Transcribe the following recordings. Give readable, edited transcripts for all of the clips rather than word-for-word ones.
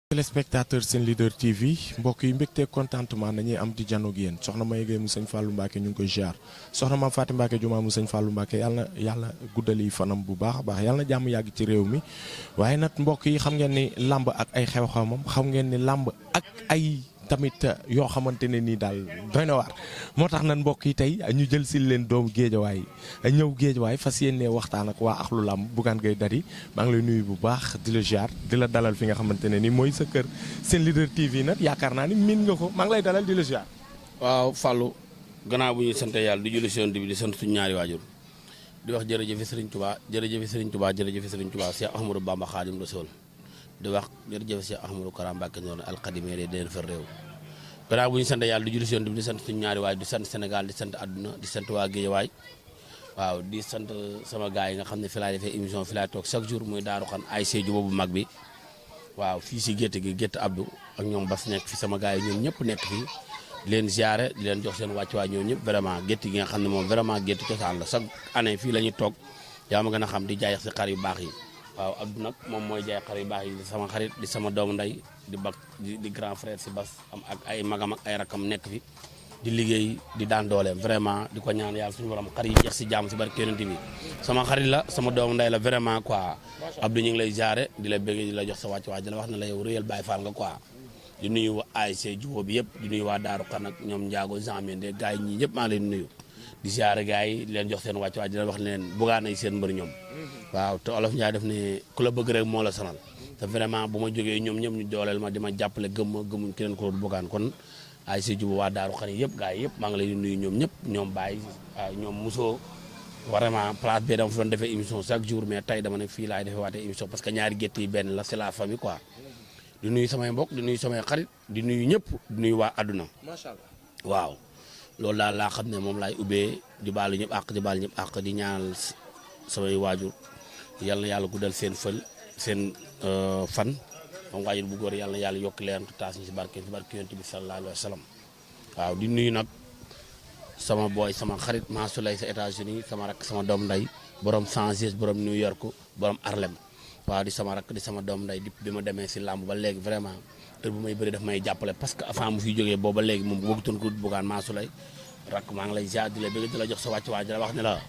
téléspectateur Sen Leader TV mbokk yi mbégte contentement nañuy am di janoog yéen soxna May Gueye mu sëñ Fallou Mbacke ñu ngi koy ziar soxna Mame Faty Mbacke Juma mu sëñ Fallou Mbacke yàlla guddali fanam bu baax a baax yàlla na jàmm yàgg ci réew mi waaye nag mbokk yi xam ngeen ni làmb ak ay xew-xewam xam ngeen ni làmb ak ay tamit yoo xamante ne nii daal doy na waar moo tax nag mbokk yi tey ñu jël si leen doomu géejawaay ñëw géejawaay fas yéene waxtaan ak waa axlu làmb Bougane Gueye Dany maa ngi lay nuyu bu baax di la ziar di la dalal fi nga xamante ne nii mooy sa kër Sen Leader TV nag yaakaar naa ni miin nga ko maa ngi lay dalal di la ziar. waaw Fallou gannaaw bu ñuy sant yàlla di julli si yoon bi di sant suñu ñaari waajur di wax jërëjëf Serigne Touba jërëjëf Serigne Touba jërëjëf Serigne Touba Cheikh Ahmadou Bamba Khadim Rassoul di wax jërëjëf Cheikh Ahmadou Kara Mbacké noonu alxadimee de deen fa réew gannaaw bu ñu sant yàlla di julli si yoon bi di sant suñu ñaari waay di sant Sénégal di sant àdduna di sant waa Guédiawaye waaw di sant sama gars yi nga xam ne fi laay defee émission fi laay toog chaque jour muy Daaru Xan ay Sédhiou boobu mag bi waaw fii si gétt gi gétt Abdou ak ñoom bas nekk fi sama gars yi ñoom ñëpp nekk fii di leen ziare di leen jox seen wàccuwaay ñoom ñëpp vraiment gétt gi nga xam ne moom vraiment gétt cosaan la chaque année fii la ñuy toog yaa ma gën a xam di jaay si xar yu baax yi waaw Abdou nag moom mooy jaay xar yu baax yi di sama xarit di sama doomu ndey di bak di grand frère si bas am ak ay magam ak ay rakam nekk fi di liggéey di daan dooleem vraiment di ko ñaan yàlla suñu borom xar yi jeex si jàmm si barke yonent bi sama xarit la sama doomu ndey la vraiment quoi Abdou ñu ngi lay jaare di la bëgg di la jox sa wàcc waa di la wax ne la yow réel Baye Fall nga quoi di nuyu waa ASC Jubo bi yëpp di nuyu waa Daaru Xan ak ñoom Ndiago Jean de gars yi ñii ñëpp maa ngi leen nuyu di jaare gars yi di leen jox seen wàcc waa di la wax ne leen Bougane ay seen mbër ñoom waaw te Olof Ndiaye def ne ku la bëgg rek moo la sonal te vraiment bu ma jógee ñoom ñëpp ñu dooleel ma di ma jàppale gëmuñ keneen ko Bougane kon ay si jubu waa Daaru Xan yëpp gars yi yëpp maa ngi lay nuyu ñoom ñëpp ñoom Baye ñoom Mousso vraiment place bi dama fi doon defee émission chaque jour mais tey dama ne fii laay defee waatee émission parce que ñaari gétt yi benn la c'est la famille quoi di nuyu samay mbokk di nuyu samay xarit di nuyu ñëpp di nuyu waa àdduna macha allah waaw loolu daal laa xam ne moom laay ubbee di baalu ñëpp àq di baal ñëpp àq di ñaanal samay waajur yal na yàlla guddal seen seen fan moom waajur bu góor yàlla na yàlla yokk leen taas ñu si barke yonent bi sallallahu alayhi wa sallam waaw di nuyu nag sama booy sama xarit Mansour lay sa États-Unis sama rak sama doom nday borom Sanges borom New York borom Harlem waaw di sama rak di sama doom nday di bi ma demee si làmb ba léegi vraiment heure bu may bëri daf may jàppale parce que avant mu fiy jógee booba léegi moom bëggutoon ko Bougane Mansour lay rak maa ngi lay jaar di la bëgg di la jox sa wàcc waa di la wax ne la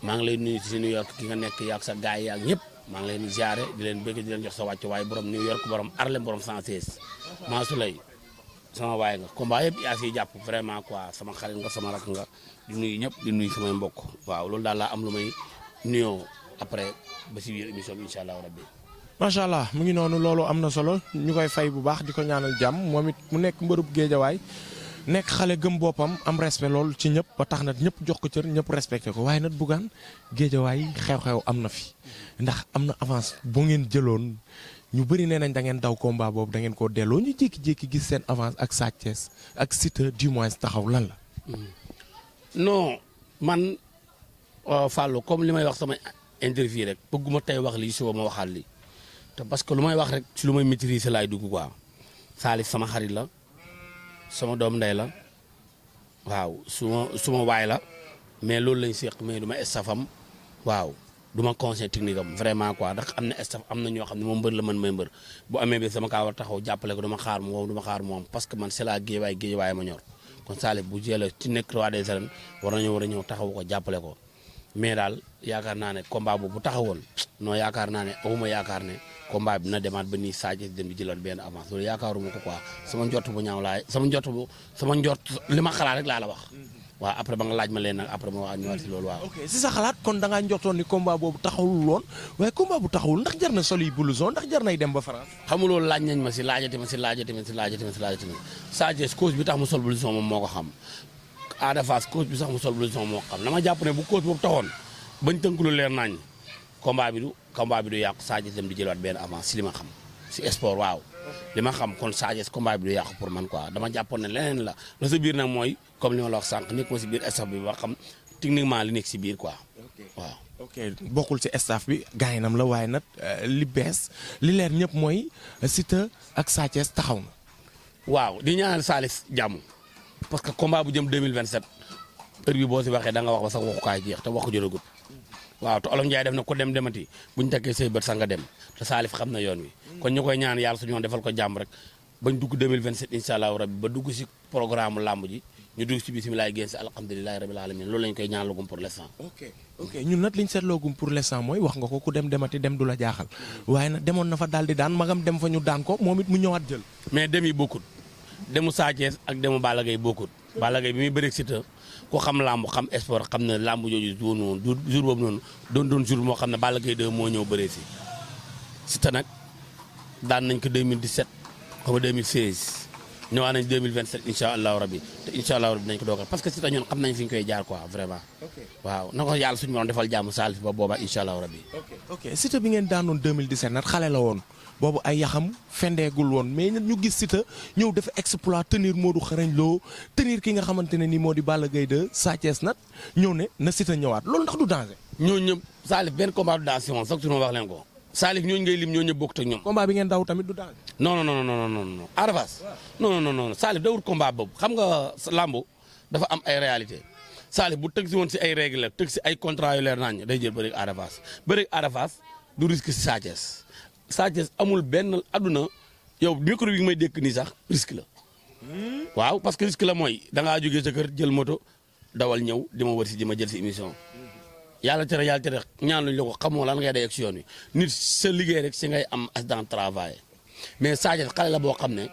maa ngi lay nuyu si New York ki nga nekk yaag sa gaay yi ak ñëpp maa ngi leen di ziare di leen bëgg di leen jox sa wàcc waaye borom New York borom Harlem borom 116 Mansour lay sama waay nga combat yëpp yaa siy jàpp vraiment quoi sama xarit nga sama rak nga di nuyu ñëpp di nuyu samay mbokk waaw loolu daal laa am lu may nuyoo après ba si biir émission bi incha allah rabbi macha allah mu ngi noonu loolu am na solo ñu koy fay bu baax di ko ñaanal jàmm moom it mu nekk mbërub géejawaay nekk xale gëm boppam am respect lool ci ñëpp ba tax na ñëpp jox ko cër ñëpp respecté ko waaye nag Bougane géejawaay xew-xew am na fi ndax am na avance bu ngeen jëloon ñu bëri nee nañ da ngeen daw combat boobu da ngeen koo delloo ñu jékki-jékki gis seen avance ak Sa Thiès ak Siteu du moins taxaw lan la. non man Fallou comme li may wax sama interview rek bëgguma tey wax lii suba ma waxaat lii te parce que lu may wax rek ci lu may maîtriser laay dugg quoi Salif sama xarit la sama doom ndey la waaw suma waay la mais loolu lañ seq mais du ma estafam waaw. du ma conseil technique am vraiment quoi ndax am na staff am na ñoo xam ne moom mbër la man may mbër bu amee bi sama kaa war taxaw jàppale ko du ma xaar moom parce que man c'est la Guédiawaye ma ñor kon Salif bu jëlee ci nekk roi des arènes war a ñëw taxaw ko jàppale ko mais daal yaakaar naa ne combat bu taxawoon non yaakaar naa ne awuma yaakaar ne combat bi na demaat ba nii Sadio dem di jëlaat benn avance loolu yaakaaruma ko quoi sama njort bu ñaaw laay sama njort li ma xalaat rek laa la wax waaw après ba nga laaj ma leen nag après ma wax ñëwaat si loolu waaw. ok si sa xalaat kon da ngaa njortoon ni combat boobu taxawul woon waaye combat bu taxawul ndax jar na sol yi blouson ndax jar nay dem ba France. xam nga loolu laaj nañ ma si laajati ma Sadio cause bi tax mu sol blouson moom moo ko xam Ada Fass cause bi sax mu sol blouson moo ko xam dama jàpp ne bu cause boobu taxoon bañ tënk lu leer nañ combat bi du yàqu Sadio dem di jëlaat benn avance si li ma xam si sport waaw. li ma xam kon Sadio combat bi du yàqu pour man quoi dama jàppoon ne leneen la sa biir nag mooy comme li ma la wax sànq nekk ma si biir staff bi ba xam techniquement li nekk si biir quoi waaw. ok bokkul si staff bi gaynam la waaye nag li bees li leer ñëpp mooy Siteu ak Sa Thiès taxaw na. waaw di ñaanal Salif jàmm parce que combat bu jëm 2027 heure bi boo si waxee da nga wax ba sax waxukaay jeex te waxu jëlagut waaw te Olof Ndiaye def na ko dem demati buñu takkee say bët sax nga dem te Salif xam na yoon wi kon ñu koy ñaan yàlla suñu woon defal ko jàmm rek bañ dugg 2027 incha allahu rabbi ba dugg si programme làmb ji ñu dugg si bisimilah génn si alhamdulilahi rabil alamin loolu lañ koy ñaan lagum pour l'instant. ok ñun nag liñ seetloogum pour l'instant mooy wax nga ko ku dem demati dem du la jaaxal waaye nag demoon na fa daal di daan magam dem fa ñu daan ko moom it mu ñëwaat jël. mais dem yi bokkut demu Sa Thiès ak demu Balla Gaye bokkut. Balla Gaye bi muy bëreeg Siteu ku xam làmb xam sport xam ne làmb jooju jour boobu noonu doon jour moo xam ne Balla Gaye 2 moo ñëw bëree si Siteu nag daan nañ ko 2017 xam 2016 ñëwaat nañ 2027 incha allahu rabi te incha allahu rabi nañ ko dogal parce que Siteu ñun xam nañ fi ñu koy jaar quoi vraiment. waaw na ko yàlla suñu borom defal jàmm Salif ba boobaa incha allahu rabi. ok Siteu bi ngeen daanoon 2017 nag xale la woon boobu ay yaxam fendeegul woon mais ñu gis Siteu ñëw dafa exploit tenir Modou Xarañ Lo tenir ki nga xamante ne nii moo di Balla Gaye 2 Sa Thiès nag ñëw ne na Siteu ñëwaat loolu ndax du danger. ñooñu ñëpp Salif benn combat du danger si moom sax su ma wax leen ko. Salif ñooñu ngay lim ñooñu ñëpp bokkut ak ñoom. combat bi ngeen daw tamit du danger. non. Arafas non Salif dawul combat boobu xam nga lambo dafa am ay réalité Salif bu tëgg si woon si ay règle la tëgg si ay contrat yu leer nañ day jël bëri Arafas du risque si Sa Thiès Sa Thiès amul benn adduna yow micro bi may dékk nii sax risque la waaw parce que risque la mooy da ngaa jógee sa kër jël moto dawal ñëw di ma wër si di ma jël si émission yàlla tere ñaan luñ la ko xamoo lan ngay day ak si yoon wi nit sa liggéey rek si ngay am accident travail mais Sa Thiès xale la boo xam ne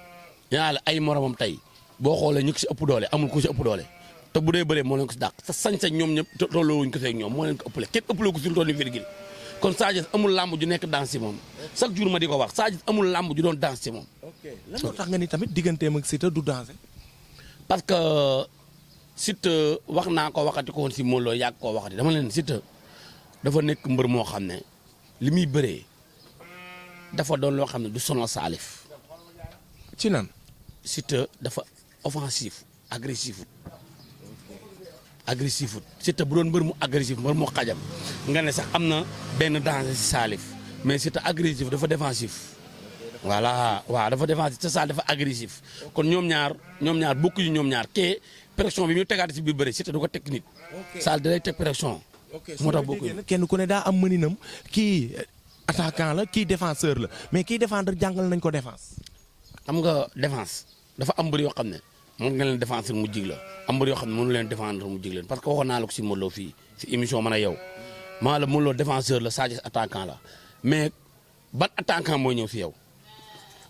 yaa la ay moromam tey boo xoolee ñu ko si ëpp doole amul ku si ëpp doole te bu dee bëree moo leen ko si dàq sa sañ-sañ ñoom ñëpp tolloo wuñ ko seeg ñoom moo leen ko ëppale kenn ëppaloo ko si lu toll ni virgule kon Sa Thiès amul làmb ju nekk dans si moom chaque jour ma di ko wax Sa Thiès amul làmb ju doon dans si moom. lan moo tax nga ni tamit digganteem ak Siteu du danger. parce que Siteu wax naa ko waxati ko woon si Modou Lo yàgg koo waxati dama leen Siteu dafa nekk mbër moo xam ne li muy bëree dafa doon loo xam ne du sonal Salif. ci nan. Siteu dafa offensif agressif Siteu bu doon mbër mu agressif mbër mu xajam nga ne sax am na benn danger si Salif mais Siteu agressif dafa défensif. voilà waaw dafa défensif te Salif dafa agressif kon ñoom ñaar bokkuñu ñoom ñaar kee pression bi ñu tegaat si biir bëri Siteu du ko teg nit. Salif da lay teg pression. moo tax bokkuñu kenn ku ne daa am mëninam kii attaquant la kii défenseur la mais kii défendre jàngal nañ ko défense. xam nga défense dafa am mbër yoo xam ne mën nga leen défendre mu jig la am mbër yoo xam ne mënu leen défendre mu jig leen parce que waxoon naa la ko si Modou Lo fii si émission man a yow maa la Modou Lo défenseur la Sa Thiès attaquant la mais ban attaquant mooy ñëw si yow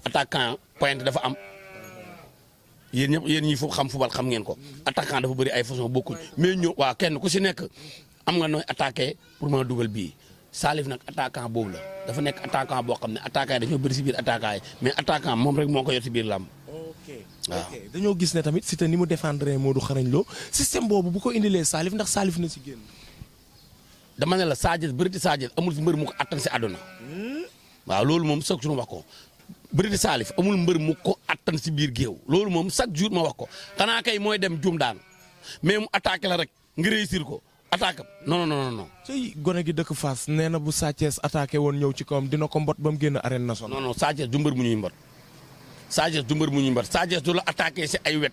attaquant pointe dafa am yéen ñi foofu xam football xam ngeen ko attaquant dafa bëri ay façon bokkuñ mais ñëw waa kenn ku si nekk am nga nooy attaqué pour mën a dugal bii Salif nag attaquant boobu la dafa nekk attaquant boo xam ne attaquant yi dañoo bëri si biir attaquant yi mais attaquant moom rek moo ko yor si biir làmb. waaw dañoo gis ne tamit Siteu ni mu défendre Modou Xarañ Lo système boobu bu ko indilee Salif ndax Salif na si génn. dama ne la Sa Thiès bëri Sa Thiès amul mbër mu ko attan si àdduna waaw loolu moom chaque jour ma wax ko bëri Salif amul mbër mu ko attan si biir géew loolu moom chaque jour ma wax ko xanaa kay mooy dem juum daan mais mu attaqué la rek nga réussir ko. attaque non. tey gone gi dëkk Fass nee na bu Sa Thiès attaqué woon ñëw ci kawam dina ko mbot ba mu génn arène nationale. non Sa Thiès du mbër mu ñuy mbot Sa Thiès du mbër mu ñuy mbot Sa Thiès du la attaqué si ay wet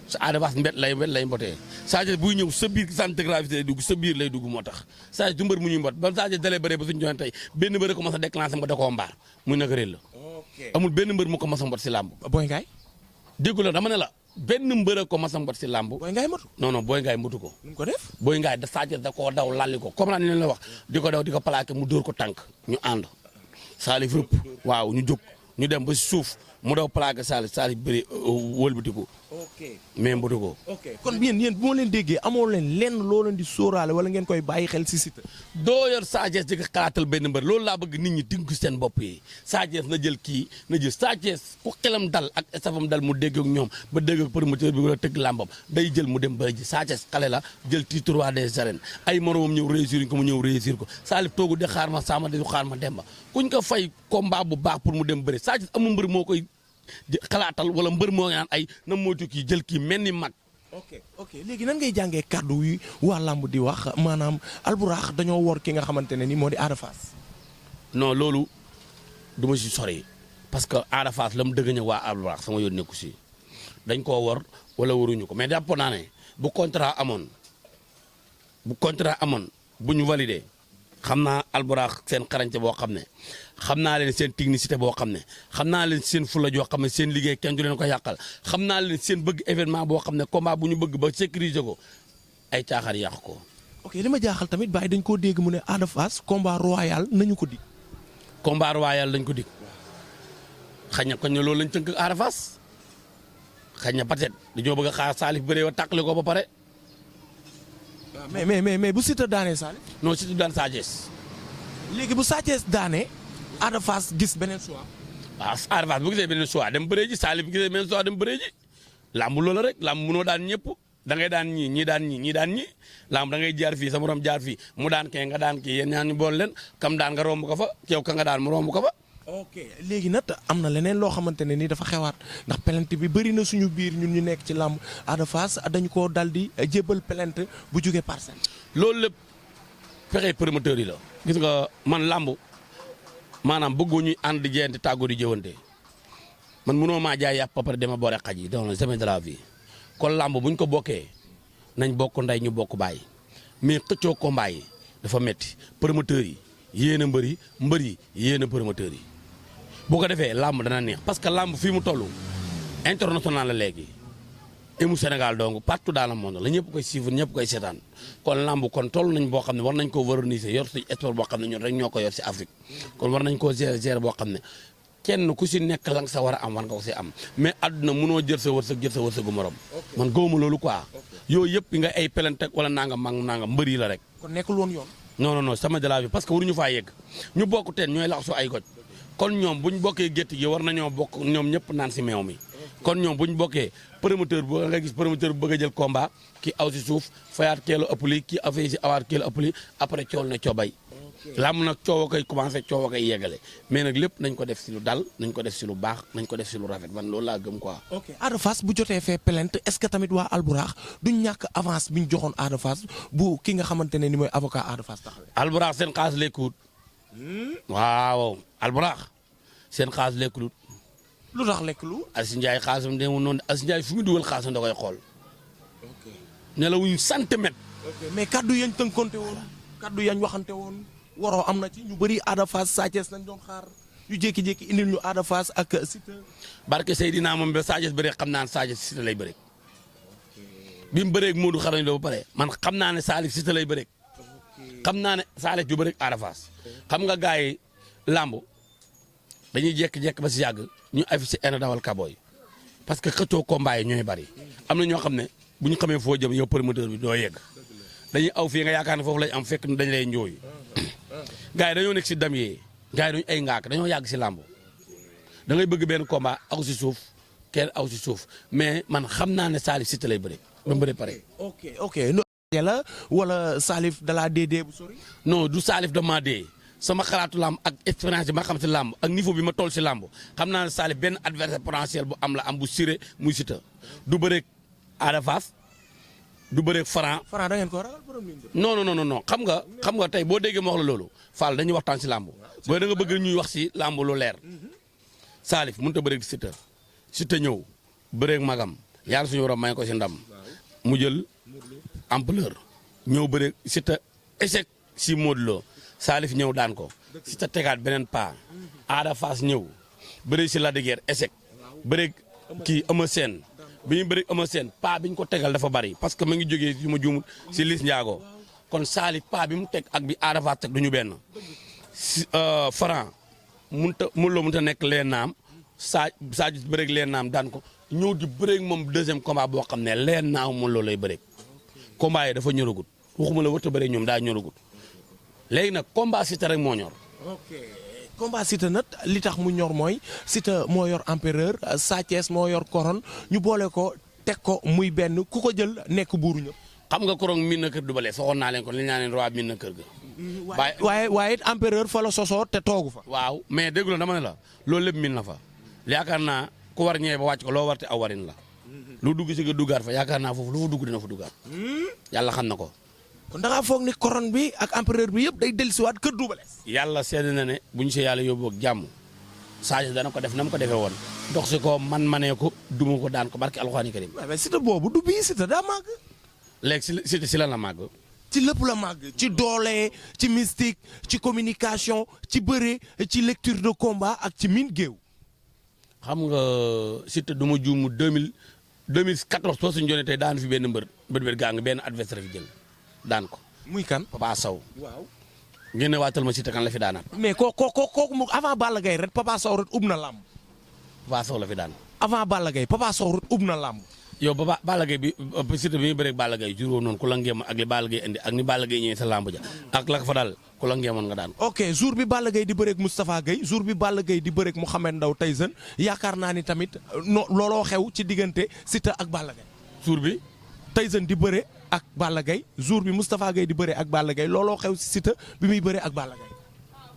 sa adavance wet lay mbotee Sa Thiès buy ñëw sa biir centre de gravité lay dugg sa biir lay dugg moo tax Sa Thiès du mbër mu ñuy mbot ba Sa Thiès dalee bëree ba suñu joxe tey benn mbër ko mas a déclenché nga da koo mbaar muy naka réel la. amul benn mbër mu ko mas a mbot si làmb. Boy Ngaay. déggu la dama ne la. benn mbër ko masam mbot si làmb. Boy Ngaay motu. non Boy Ngaay motu ko. nu mu ko def. Boy Ngaay da Sa Thiès da koo daw lalli ko comme ni leen la wax di ko daw di ko plaqué mu dóor ko tànk ñu ànd Salif rëpp waaw ñu jóg ñu dem ba si suuf mu daw plaqué Salif bëri wëlbatiku. mais mbotu ko. kon yéen bu ma leen déggee amoo leen lenn loo leen di sóoraale wala ngeen koy bàyyi xel si Siteu. doo yor Sa Thiès di ko xalaatal benn mbër loolu laa bëgg nit ñi dégg seen bopp yi Sa Thiès na jël kii na jël Sa Thiès ku xelam dal ak estafam dal mu dégg ak ñoom ba dégg ak promoteur bi wala tëgg làmbam day jël mu dem ba ji Sa Thiès xale la jël titre roi des arènes ay moromam ñëw réussir ko mu ñëw réussir ko Salif toogu di xaar ma Sama di xaar ma Demba kuñ ko fay combat bu baax pour mu dem bëri Sa Thiès amul mbër moo koy xalaatal wala mbër moo naan ay na moytu kii jël kii mel ni mag. ok léegi nan ngay jàngee kàddu yi waa làmb di wax maanaam alburax dañoo wor ki nga xamante ne ni moo di Ada Fass. non loolu du ma si sori parce que Ada Fass la mu dëgg waa alburax sama yoon nekku si dañ koo wor wala waruñu ko mais jàpp naa ne bu contrat amoon bu ñu validé xam naa Alburax seen xarañte boo xam ne xam naa leen seen technicité boo xam ne xam naa leen seen fula joo xam ne seen liggéey kenn du leen ko yàqal xam naa leen seen bëgg événement boo xam ne combat bu ñu bëgg ba sécuriser ko ay caaxaan yàq ko. ok li ma jaaxal tamit Baye dañ koo dégg mu ne Ada Fass combat royal nañu ko dig. combat royal lañ ko dig xañ na kon ne loolu lañ tënk ak Ada Fass xañ na peut-être dañoo bëgg a xaar Salif bëree wa tàqali ko ba pare. mais bu Siteu daanee Salif. non Siteu daan Sa Thiès. léegi bu Sa Thiès daanee Ada Fass gis beneen choix. waaw Ada Fass bu gisee beneen choix dem bëree ji Salif bu gisee beneen choix dem bëree ji làmb loola rek làmb mënoo daan ñëpp da ngay daan ñii ñii daan ñii ñii daan ñii làmb da ngay jaar fii sa morom jaar fii mu daan kee nga daan kii yéen ñaan ñu bool leen kam daan nga romb ko fa keew ka nga daan mu romb ko fa. ok léegi nag am na leneen loo xamante ne ni dafa xewaat ndax plainte bi bëri na suñu biir ñun ñu nekk ci làmb Ada Fass dañu koo dal di jébbal plainte bu jógee Parcelles. loolu lépp fexe promoteur yi la. gis nga man làmb maanaam bëggoo ñuy ànd di jeente tàggoo di jëwante man mënoo maa jaay yàpp ba pare dama boole xaj yi dans le jamais de la vie kon làmb buñ ko bokkee nañ bokk ndey ñu bokk bàyyi mais xëccoo combat yi dafa metti promoteur yi yéen a mbër yi yéen a promoteur yi. bu ko defee làmb dana neex parce que làmb fii mu toll international la léegi ému Sénégal donc partout dans le monde la ñëpp koy suivre ñëpp koy seetaan kon làmb kon toll nañ boo xam ne war nañ koo valoriser yor si sport boo xam ne ñun rek ñoo ko yor si Afrique kon war nañ koo gérer boo xam ne kenn ku si nekk la nga sa war a am war nga ko si am mais àdduna mënoo jël sa wërsëgu morom man gëwuma loolu quoi yooyu yëpp nga ay pelante wala nangam mbër yi la rek. kon nekkul woon yoon. non sama de la vie parce que waruñu faa yegg ñu bokk teen ñooy lax su ay goj kon ñoom buñ bokkee gétt gi war nañoo bokk ñoom ñëpp naan si meew mi kon ñoom buñ bokkee promoteur bu nga gis promoteur bu bëgg a jël combat kii aw si suuf fayaat keelu ëpp li kii affaire si awaat keelu ëpp li après cool na coobay làmb nag coow a koy commencé coow a koy yeggale mais nag lépp nañ ko def si lu dal nañ ko def si lu baax nañ ko def si lu rafet man loolu laa gëm quoi. ok Ada Fass bu jotee fee plainte est-ce que tamit waa Alburax duñ ñàkk avance bi ñu joxoon Ada Fass bu ki nga xamante ne ni mooy avocat Ada Fass taxawee. Alburax seen xaalis lekkuut waaw Alburax seen xaalis lekkuut. lu tax lekk lu. Aziz Ndiaye xaalisam demul noonu Aziz Ndiaye fu mu dugal xaalisam da koy xool. ok ne la wuñ centimètre. ok mais kaddu yañ tënkonte woon kaddu yañ waxante woon waroo am na ci ñu bëri Ada Fass Sa Thiès lañ doon xaar ñu jékki-jékki indil ñu Ada Fass ak Siteu. barke Seydina moom ba Sa Thiès bëree xam naa ne Sa Thiès Siteu lay bëree. bi mu bëree ak Modou xarañ loo ba pare man xam naa ne Salif Siteu lay bëree. xam naa ne Salif ju bëree ak Ada Fass xam nga gars yi làmb dañuy jékki-jékki ba si yàgg ñu affiché en dawal kaboy parce que xëccoo combat yi ñooy bari am na ñoo xam ne bu ñu xamee foo jëm yow promoteur bi doo yegg dañuy aw fii nga yaakaar ne foofu lañ am fekk dañ lay njooy gars yi dañoo nekk si dam yee gars yi dañu ay ngaak dañoo yàgg si làmb da ngay bëgg benn combat aw si suuf kenn aw si suuf mais man xam naa ne Salif Siteu lay bëri ba mu bëri pare. ok la wala Salif dalaa dee bu sori. non du Salif dama dee sama xalaatu làmb ak expérience bi ma xam si làmb ak niveau bi ma toll si làmb xam naa ne Salif benn adversaire potentiel bu am la am bu siré muy Siteu du bëreeg Ada Fass du bëreeg Franc. Franc da ngeen ko ragal borom non xam nga tey boo déggee ma wax la loolu Fall dañuy waxtaan si làmb booy da nga bëgg ñuy wax si làmb lu leer Salif mënut a bëreeg Siteu ñëw bëreeg magam yàlla suñu borom may ko si ndam mu jël ampleur ñëw bëreeg Siteu échec si Modou Lo Salif ñëw daan ko Siteu tegaat beneen pas Ada Fass ñëw bëreeg si Lac de Guiers échec bëreeg kii Eumeu Sène bi ñu bëreeg Eumeu Sène pas bi ñu ko tegal dafa bari parce que ma ngi jógee si ma juumut si Liss Ndiago kon Salif pas bi mu teg ak bi Ada Fass teg du ñu benn si Franc mënut a nekk leen naam Sadio bëreeg leen naam daan ko ñëw di bëreeg moom deuxième combat boo xam ne leen naaw moom loolu lay bëreeg combat yi dafa ñoragut waxuma la wërta bëreeg ñoom daa ñoragut léegi nag combat Siteu rek moo ñor. ok combat Siteu nag li tax mu ñor mooy Siteu moo yor empereur Sa Thiès moo yor couronne ñu boole ko teg ko muy benn ku ko jël nekk buuru ñëpp. xam nga couronne miin na kër du bale soxoon naa leen ko li ñu naan leen roi miin na kër ga. waaye it empereur fa la sosoo te toogu fa. waaw mais dégg la dama ne la loolu lépp miin na fa yaakaar naa ku war ñëwee ba wàcc ko loo warte aw warin la lu dugg si nga duggaat fa yaakaar naa foofu lu fa dugg dina fa duggaat yàlla xam na ko. kon da ngaa foog ni couronne bi ak empereur bi yëpp day dellusiwaat kër Double Less. yàlla seede na ne bu ñu see yàlla yóbbu ak jàmm Sadio dana ko def na mu ko defee woon dox si ko man manee ko duma ko daan ko barki alxuraani karim. mais Siteu boobu du bii Siteu daa màgg. léegi Siteu si lan la màgg. ci lépp la màgg ci doole ci mystique ci communication ci bëre ci lecture de combat ak ci min géew. xam nga Siteu du ma juumu 2014 soo suñu jonee tey daan fi benn mbër gaa nga benn adversaire fi jël daan ko. muy kan Papa Sow. waaw. ngeen ne waatal ma Siteu kan la fi daanaat. mais kooku mu avant Balla Gaye ret Papa Sow ret ub na làmb. Papa Sow la fi daan. avant Balla Gaye Papa Sow ret ub na làmb. yow ba Balla Gaye bi Siteu bi muy bëreeg Balla Gaye juróom noonu ku la ngeemoon ak li Balla Gaye indi ak ni Balla Gaye ñëwee sa làmb ja ak la ko fa daal ku la ngeemoon nga daan. ok jour bi Balla Gaye di bëreeg Moustapha Gueye jour bi Balla Gaye di bëreeg Mouhamed Ndao Tyson yaakaar naa ni tamit looloo xew ci diggante Siteu ak Balla Gaye. jour bi. Tyson di bëre ak Balla Gaye jour bi Moustapha Gueye di bëre ak Balla Gaye looloo xew si Siteu bi muy bëre ak Balla Gaye.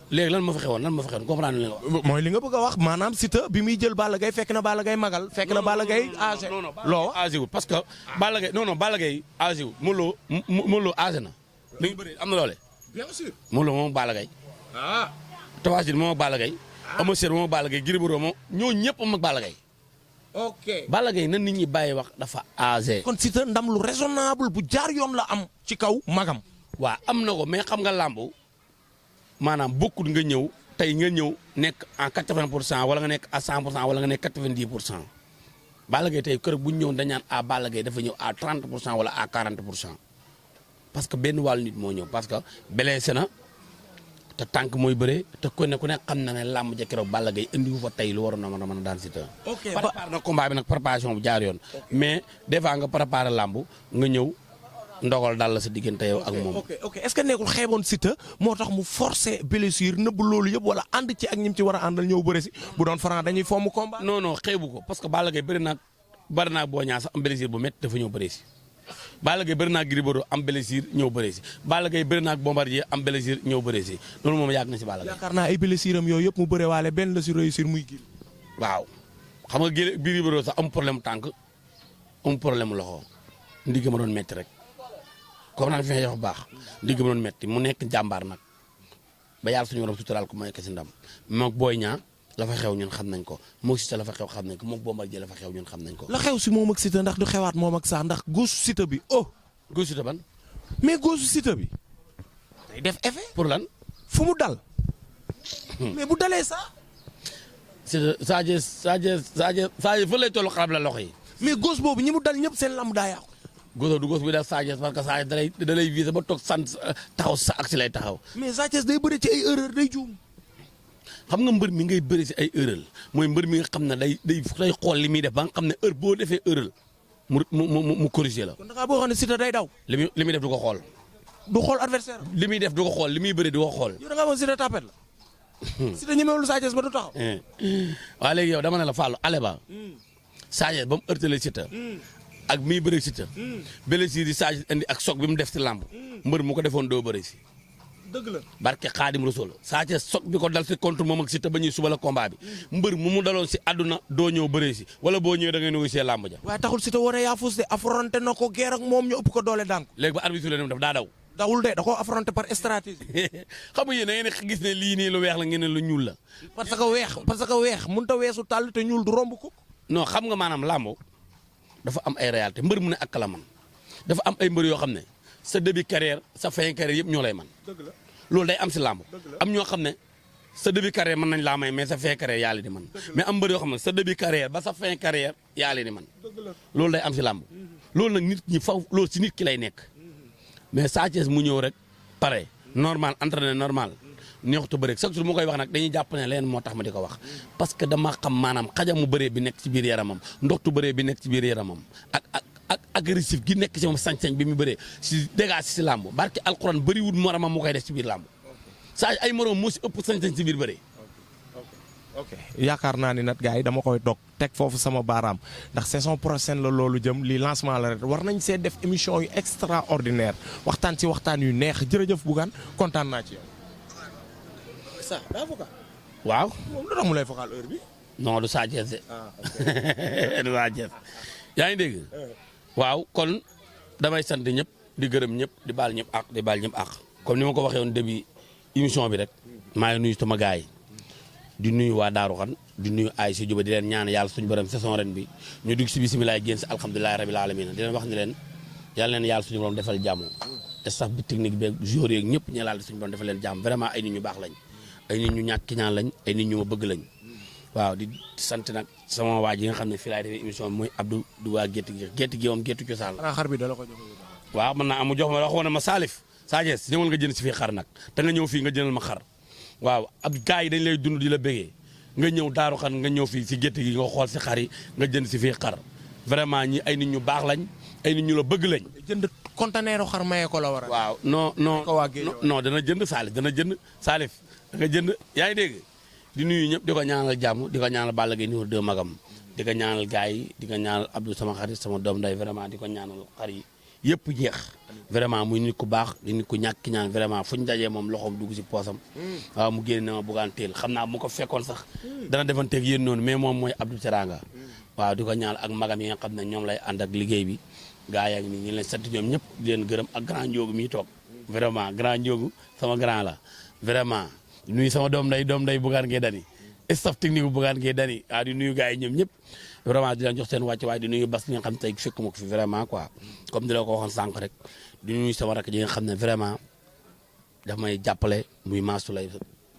léegi lan ma fa xewoon comprendre li nga wax. mooy li nga bëgg a wax maanaam Siteu bi muy jël Balla Gaye fekk na Balla Gaye magal fekk na Balla Gaye âgé. non loo âgé wul parce que Balla Gaye Balla Gaye âgé wul Modou Lo âgé na. li nga bëri am na doole. bien sûr. Modou Lo moom ak Balla Gaye. ah. Tapha Tine moom ak Balla Gaye. Eumeu Sène moom ak Balla Gaye Gris Bordeaux moom ñoo ñëpp am ak Balla Gaye. ok. Balla Gaye nan nit ñi bàyyi wax dafa âgé. kon Siteu ndam lu raisonnable bu jaar yoon la am ci kaw magam. waaw am na ko mais xam nga làmb maanaam bokkul nga ñëw tey nga ñëw nekk en 80% wala nga nekk à 100% wala nga nekk 90%. Balla Gaye tey kër bu ñu ñëw dañ naan à Balla Gaye dafa ñëw à 30% wala à 40% parce que benn wàllu nit moo ñëw parce que blessé na te tànk mooy bëre te ku ne xam na ne làmb ja keroog Balla Gaye indi wu fa tey lu waroon na mën a daan Siteu. ok préparé na combat bi nag préparation bu jaar yoon. mais des fois nga préparé làmb nga ñëw ndogal daal la sa diggante yow ak moom. ok est-ce que nekkul xeeboon Siteu moo tax mu forcé blessure nëbb loolu yëpp wala ànd ci ak ñim ci war a àndal ñëw bëre si bu doon Franc dañuy fomm combat. non xeebu ko parce que Balla Gaye bëri naa boo ñaa sax am blessure bu métti dafa ñëw bëre si. Balla Gaye bëri naa Gris Bordeaux am blessure ñëw bëre si Balla Gaye bëri naa Bombardier am blessure ñëw bëre si loolu moom yàgg na si Balla Gaye. yaakaar naa ay blessure am yooyu yëpp mu bëre waale benn la si réussir muy gil. waaw xam nga Gris Bordeaux sax am problème tànk am problème loxo ndigg ma doon métti rek. comme nag fi nga wax bu baax ndigg ma doon métti mu nekk jàmbaar nag ba yàlla suñu borom suturaal ko mooy si ndam moog Boy Niang la fa xew ñun xam nañ ko moog Siteu la fa xew xam nañ ko moog Bombardier la fa xew ñun xam nañ ko. la xew si moom ak Siteu ndax du xewaat moom ak sax ndax góosu Siteu bi góosu Siteu ban. mais góosu Siteu bi day def effet. pour lan. fu mu dal. mais bu dalee sax. Siteu Sadio fa lay tollu xarab la loxo yi. mais góos boobu ñi mu dal ñëpp seen lamb daa yàqu. góos du góos bi daal Sadio parce que Sadio da lay visé ba toog sant taxaw sa ak si lay taxaw. mais Sadio day bëri ci ay erreur day juum. xam nga mbër mi ngay bëri si ay erreur mooy mbër mi nga xam ne day xool li muy def ba nga xam ne heure boo defee erreur mu corrigé la. kon da ngaa boo xam ne Siteu day daw. li muy def du ko xool. du xool adversaire. li muy def du ko xool li muy bëri du ko xool. yow da ngaa bëgg Siteu tapet la. Siteu ñemewul Sadio ba du taxaw. waaw léegi yow dama ne la Fallou ale ba Sadio ba mu heurtale Siteu ak miy bëri Siteu blessure yi Sadio indi ak choc bi mu def si làmb mbër mu ko defoon doo bëri si. dëgg la barke Xaadim Rasul Sadio choc bi ko dal si contre moom ak Siteu ba ñuy suba la combat bi mbër mu daloon si àdduna doo ñëw bëree si wala boo ñëwee da ngay négocier làmb ja. waaye taxul Siteu wane yaa fuus de affronté na ko guerre ak moom ñu ëpp ko doole daan ko. léegi ba arbitre leen daf daa daw. dawul de da koo affronté par stratégie. xam nga yéen da ngeen gis ne lii nii lu weex la ngeen ne lu ñuul la. parce que weex mënut a weesu tàll te ñuul du romb ko. non xam nga maanaam làmb dafa am ay réalité mbër mu ne ak kala man dafa am ay mbër yoo xam ne sa début carrière sa fin carrière yëpp ñoo lay man dëgg la loolu day am si làmb am ñoo xam ne sa début carrière mën nañ laa may mais sa fin carrière yaa leen di man mais am mbër yoo xam ne sa début carrière ba sa fin carrière yaa leen di man loolu day am si làmb loolu nag nit ñi faw loolu si nit ki lay nekk mais Sa Thiès mu ñëw rek pare normal entraîné normal neexutu bëre chaque jour mu koy wax nag dañuy jàpp ne leen moo tax ma di ko wax parce que dama xam maanaam xajamu bëree bi nekk ci biir yaramam ndoxtu bëree bi nekk ci biir yaramam ak agressif gi nekk ci moom sañ-sañ bi mu bëree si dégâts si làmb barke alxuraan bëriwul moromam mu koy def ci biir làmb saa ay morom moo si ëpp sañ-sañ si biir bëree. ok yaakaar naa ni nag gars yi dama koy dog teg foofu sama baaraam ndax saison prochaine la loolu jëm li lancement la rek war nañ see def émission yu extraordinaire waxtaan ci waxtaan yu neex jërëjëf Bougane kontaan naa ci yow. ça daa vocal. waaw. moom lu tax mu lay vocal heure bi. non du Sa Thiès de. du Sa Thiès yaa ngi dégg. waaw kon damay sant ñëpp di gërëm ñëpp di baal ñëpp ak di baal ñëpp ak comme ni ma ko waxee woon début émission bi rek maa ngi nuyu sama gars yi di nuyu waa Daaru Xan di nuyu ay si juba di leen ñaan yàlla suñu borom saison ren bi ñu dugg si bisimilah génn si alhamdulilah rabil alamin di leen wax ni leen yàlla leen yàlla suñu borom defal jàmm staff bi technique beeg joueurs yeeg ñëpp ñu laal suñu bon dafa leen jàmm vraiment ay nit ñu baax lañ ay nit ñu ñàkk ñaan lañ ay nit ñu ma bëgg lañ waaw di sant nag sama waa ji nga xam ne fii laay defee émission bi mooy Abdou du waa gétt gi moom géttu cosaan la. xar bi dala ko jox. waaw mën naa am mu jox ma waxoon na ma Salif Sadio ñëwal nga jënd si fii xar nag te nga ñëw fii nga jëndal ma xar waaw ab gars yi dañ lay dund di la bëggee nga ñëw daaru xar nga ñëw fii si gétt gi nga xool si xar yi nga jënd si fii xar vraiment ñi ay nit ñu baax lañ ay nit ñu la bëgg lañ. jënd conteneur xar maye ko la war a. waaw non dana jënd Salif dana jënd Salif da nga jënd yaa ngi dégg di nuyu ñëpp di ko ñaanal jàmm di ko ñaanal Balla Gaye numéro 2 magam di ko ñaanal gars yi di ko ñaanal Abdou sama xarit sama doom nday vraiment di ko ñaanal xar yi yëpp jeex vraiment muy nit ku baax di nit ku ñàkk ñaan vraiment fu ñu dajee moom loxoom dugg si poosam waaw mu génne ma buggaan teel xam naa mu ko fekkoon sax dana defanteeg yéen noonu mais moom mooy Abdou Teranga waaw di ko ñaanal ak magam yi nga xam ne ñoom lay ànd ak liggéey bi gaa yaa ngi nii ñu leen sant ñoom ñëpp di leen gërëm ak grand Ndiogu mi toog vraiment grand Ndiogu sama grand la vraiment nuyu sama doom day buggaan ngee dani staff technique bu buggaan ngee dani waaw di nuyu gaa yi ñoom ñëpp vraiment di leen jox seen wàcc waaye di nuyu bas ñi nga xam ne tey fekk ma ko fi vraiment quoi comme di la ko waxoon sànq rek di nuyu sama rakk ji nga xam ne vraiment daf may jàppale muy Masoulay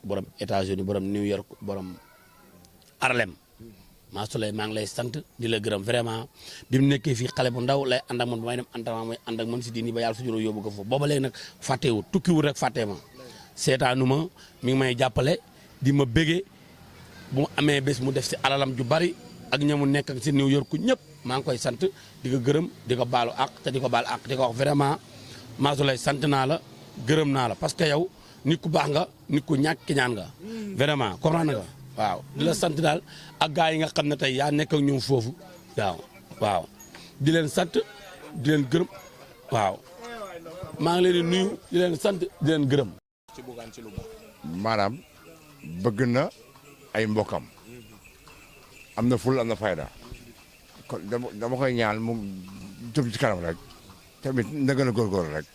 borom États-Unis borom New York borom Harlem Masoulay maa ngi lay sant di la gërëm vraiment bi mu nekkee fii xale bu ndaw lay ànd ak man ba may dem entraînement mooy ànd ak man si diini ba yàlla suñu yóbbu ko foofu booba léegi nag fàttewu tukkiwul rek fàttee ma seetaanu ma mi ngi may jàppale di ma bége bu mu amee bés mu def si alalam ju bari ak ñamu nekk ak si New York ñëpp maa ngi koy sant di ko gërëm di ko baalu àq te di ko baal àq di ko wax vraiment Masoulay sant naa la gërëm naa la parce que yow nit ku baax nga nit ku ñàkk ki ñaan nga vraiment comprendre nga waaw di la sant daal ak gars yi nga xam ne tey yaa nekk ak ñoom foofu waaw di leen sant di leen gërëm waaw maa ngi leen di nuyu di leen sant di leen gërëm. maanaam bëgg na ay mbokkam am na ful am na fayda kon dama koy ñaan mu jëm ci kanam rek tamit na gën a góorgóorlu rek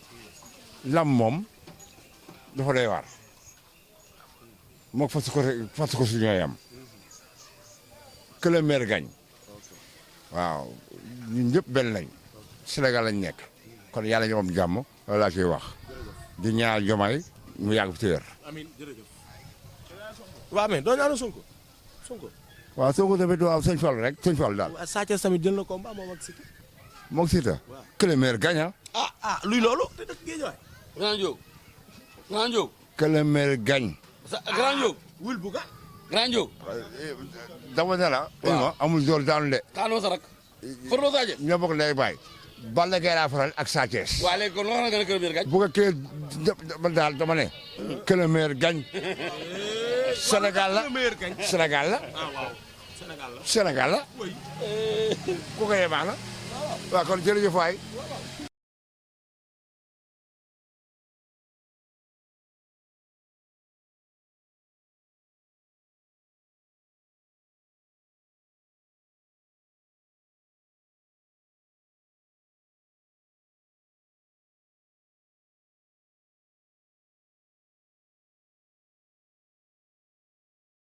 lam moom dafa doy waar moo fas ko su ñooy am que le maire gagne waaw ñun ñëpp benn lañ Sénégal lañ nekk kon yàlla ñu am jàmm loolu laa ciy wax di ñaar Diomaye mu yàgg fi téer amiin jërëjëf. waaw mais doo ñaanu Sonko. waaw Sonko tamit waaw sëñ Fall rek sëñ Fall daal. Sa Thiès tamit jël na combat moom ak Siteu. moom Siteu. waaw que le maire gagne luy loolu. te dëkk Guédiawaye. Grand Diop. que le maire gagne. Grand Diop. wul bu ga. Grand Diop. dama ne la. waaw amul door daanu de. kaanoo sa rak. Fordo Sadio. ñoo bokk ndey baay. Balla Gaye laa faral ak Sa Thiès. waaw léegi kon loo xam ne que le maire gagne. bu ko kii daal dama ne. que le maire gagne. Sénégal la Sénégal la. Sénégal la. ku ko yee baax na. waaw kon jërëjëf waay.